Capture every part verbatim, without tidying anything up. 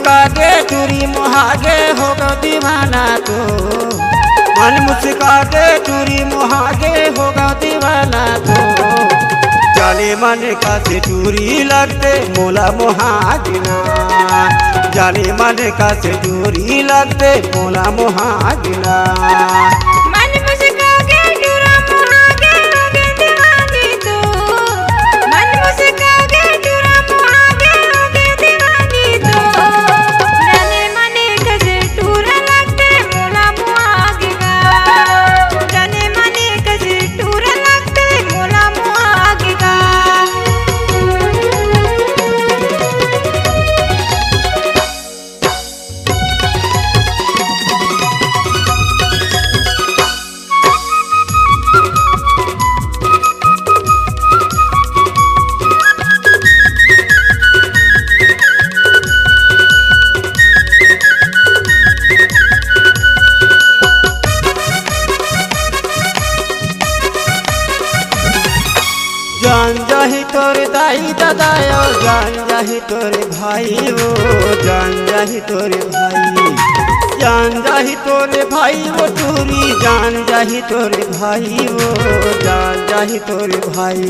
मुस्का के टूरी मोहा गे होगेंव दीवाना तो, मन मुस्का के टूरी मोहा गे होगेंव दीवाना तो। जाने मन कस टूरी लगथे मोला मोहा गे ना, जाने मन कस टूरी लगथे मोला मोहा गे ना। मन मुस्का के टूरा मोहा गे होगेंव दीवानी तो, मन मुस्का के टूरा मोहा गे होगेंव दीवानी तो। जाने मन कस टूरा लगथे मोला मोहा गे गा, जाने मन कस टूरा लगथे मोला मोहा गे गा। जान जाही तोर दाई ददा ओ, जान जाही तोर भाई ओ, जान जाही तोर भाई, जान जाही तोर भाई ओ टूरी, जान जाही तोर भाई ओ, जान जाही तोर भाई।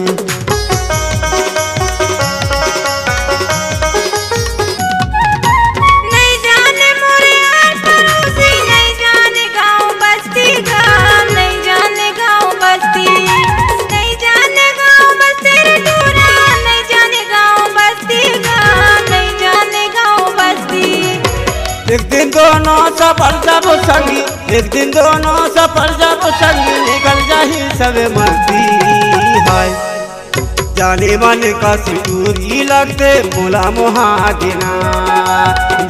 नहीं जाने मोरे आस पड़ोसी, नहीं जाने गाँव बस्ती गा, नहीं जाने गाँव बस्ती, नहीं जाने गाँव बस्ती रे टूरा, नहीं जाने गाँव बस्ती गा, नहीं जाने गाँव बस्ती। एक दिन दोनों सफर जाबो संगी, एक दिन दोनों सफर जाबो संगी, निकल जाही सबे मस्ती। हाय। जाने मन कस टूरी लगथे मोला मोहा गे ना,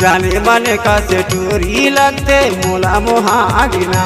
जाने मन कस टूरी लगथे मोला मोहा गे ना।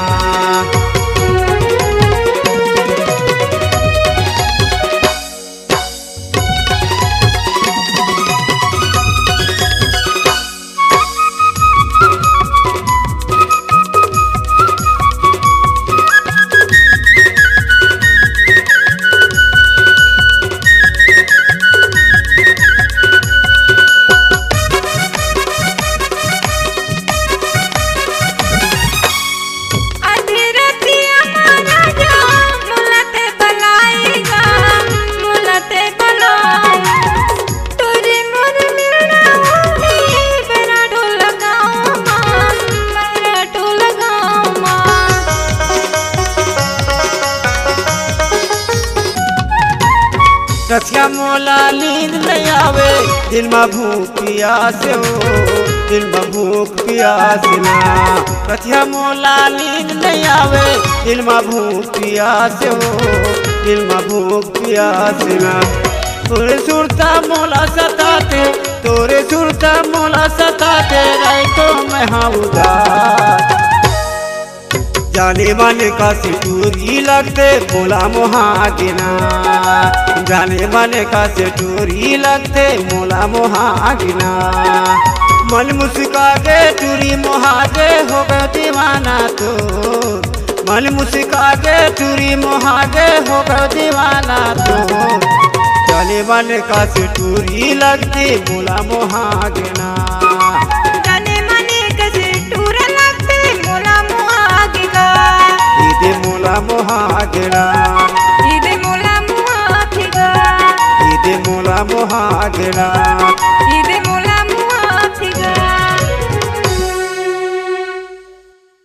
आधी रतिया मा राजा, मोला ते बलाएगा, मोला ते बलाएगा। तोरे मोर मिलना होही, बहरा टोला गाँव मा, बहरा टोला गाँव मा। रतिया मोला नींद नहीं आवे, दिन मा भूख पियास हो, दिन मा भूख पियास ना। रतिया मोला नींद नहीं आवे, दिन मा भूख पियास हो, दिन मा भूख पियास ना। तोरे सुरता मोला सताथे, तोरे सुरता मोला सताथे, रहिथों मैं हाँ उदास। जाने मन कस टूरी लगथे मोला मोहा गे ना, जाने मन कस टूरी लगथे मोला मोहा गे ना। मन मुस्का के टूरी मोहा गे होगेंव दीवाना तो, मन मुस्का के टूरी मोहा गे होगेंव दीवाना तो। जाने मन कस टूरी लगथे मोला मोहा गे ना। जाने मन कस टूरा लगथे मोला मोहा गे गा। दीदी मोला मोहा गे ना। दीदी मोला मोहा गे गा। दीदी मोला मोहा गे ना।